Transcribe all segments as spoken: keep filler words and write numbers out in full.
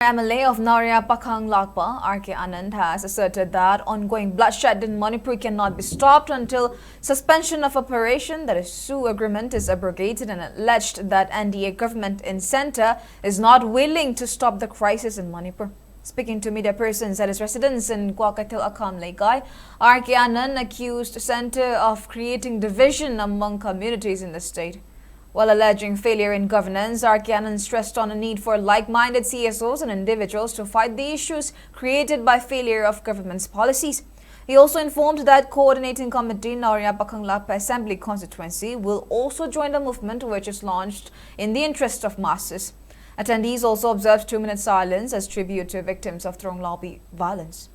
M L A of Naoria Pakhang Lakpa, R K Anand, has asserted that ongoing bloodshed in Manipur cannot be stopped until suspension of operation, that is, SoO agreement, is abrogated, and alleged that N D A government in center is not willing to stop the crisis in Manipur. Speaking to media persons at his residence in Kwakeithel Akham Leikai, R K Anand accused center of creating division among communities in the state. While alleging failure in governance, R K Anand stressed on a need for like-minded C S Os and individuals to fight the issues created by failure of government's policies. He also informed that coordinating committee Naoria Pakhang Lakpa Assembly Constituency will also join the movement, which is launched in the interest of masses. Attendees also observed two-minute silence as tribute to victims of Thronglawbi violence.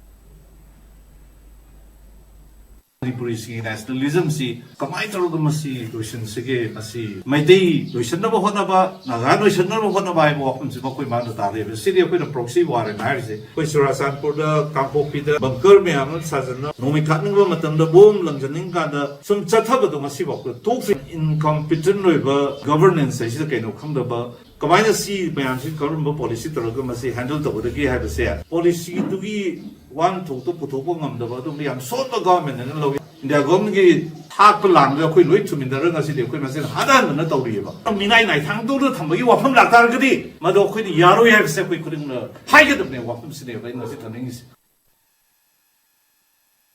ꯃꯅꯤꯄꯨꯔꯤꯁꯤꯒꯤ ꯅꯦꯁꯅꯦꯂꯤꯖꯝꯁꯤ ꯀꯃꯥꯏꯅ ꯇꯧꯔꯒ ꯃꯁꯤ ꯂꯣꯏꯁꯤꯟꯁꯤꯒꯦ? ꯃꯁꯤ ꯃꯩꯇꯩ ꯂꯣꯏꯁꯤꯟꯅꯕ ꯍꯣꯠꯅꯕ, ꯅꯥꯒꯥ ꯂꯣꯏꯁꯤꯟꯅꯕ ꯍꯣꯠꯅꯕ ꯍꯥꯏꯕ ꯋꯥꯐꯝꯁꯤ ꯃꯈꯣꯏ ꯃꯥꯅ ꯇꯥꯔꯦꯕ꯫ ꯁꯤꯗꯤ ꯑꯩꯈꯣꯏꯅ ꯄ꯭ꯔꯣꯛꯁꯤ ꯋꯥꯔ ꯍꯥꯏꯅ ꯍꯥꯏꯔꯤꯁꯦ꯫ ꯑꯩꯈꯣꯏ ꯆꯨꯔꯥꯆꯥꯟꯄꯨꯔꯗ, ꯀꯥꯡꯄꯣꯛꯄꯤꯗ ꯕꯪꯀꯔ ꯃꯌꯥꯝ ꯑꯃ ꯁꯥꯖꯟꯅ ꯅꯣꯡꯃꯩ ꯀꯥꯞꯅꯤꯡꯕ ꯃꯇꯝꯗ, ꯕꯣꯝ ꯂꯪꯖꯅꯤꯡ ꯀꯥꯟꯗ ꯁꯨꯝ ꯆꯠꯊꯕꯗꯣ ꯉꯁꯤꯐꯥꯎꯗ ꯇꯣꯛꯇ꯭ꯔꯤ꯫ ꯏꯟꯀꯝꯄꯤꯇꯦꯟ ꯑꯣꯏꯕ ꯒꯚꯔꯅꯦꯟꯁ ꯍꯥꯏꯁꯤꯗ ꯀꯩꯅꯣ ꯈꯪꯗꯕ, ꯀꯃꯥꯏꯅ ꯁꯤ ꯃꯌꯥꯝꯁꯤ ꯀꯔꯝꯕ ꯄꯣꯂꯤꯁꯤ ꯇꯧꯔꯒ ꯃꯁꯤ ꯍꯦꯟꯗꯜ ꯇꯧꯒꯗꯒꯦ ꯍꯥꯏꯕꯁꯦ, ꯄꯣꯂꯤꯁꯤꯗꯨꯒꯤ ꯋꯥꯍꯟꯊꯣꯛꯇꯣ ꯄꯨꯊꯣꯛꯄ ꯉꯝꯗꯕ ꯑꯗꯨꯒꯨꯝꯕ ꯌꯥꯝ ꯁꯣꯟꯕ ꯒꯚꯔꯟꯃꯦꯟꯠ ꯑꯃ ꯂꯧꯏ꯫ ꯏꯟꯗꯤꯌꯥ ꯒꯚꯔꯟꯃꯦꯟꯠꯀꯤ ꯊꯥꯛꯄ ꯂꯥꯡꯗ ꯑꯩꯈꯣꯏ ꯂꯣꯏ ꯊꯨꯃꯤꯟꯅꯔꯒ ꯉꯁꯤꯗꯤ ꯑꯩꯈꯣꯏ ꯃꯁꯦꯟ ꯍꯟꯅ ꯍꯟꯅ ꯇꯧꯔꯤꯑꯕ꯫ ꯃꯤꯅꯥꯏ ꯅꯥꯏꯊꯥꯡꯗꯧꯅ ꯊꯝꯕꯒꯤ ꯋꯥꯐꯝ ꯂꯥꯛꯇꯥꯔꯒꯗꯤ ꯃꯗꯨ ꯑꯩꯈꯣꯏꯅ ꯌꯥꯔꯣꯏ ꯍꯥꯏꯕꯁꯦ ꯑꯩꯈꯣꯏ ꯈꯨꯗꯤꯡꯃꯛ ꯍꯥꯏꯒꯗꯕꯅꯦ꯫ ꯋꯥꯐꯝꯁꯤꯅꯦꯕ ꯑꯩꯅ ꯉꯁꯤ ꯊꯝꯅꯤꯡꯉꯤꯁꯦ꯫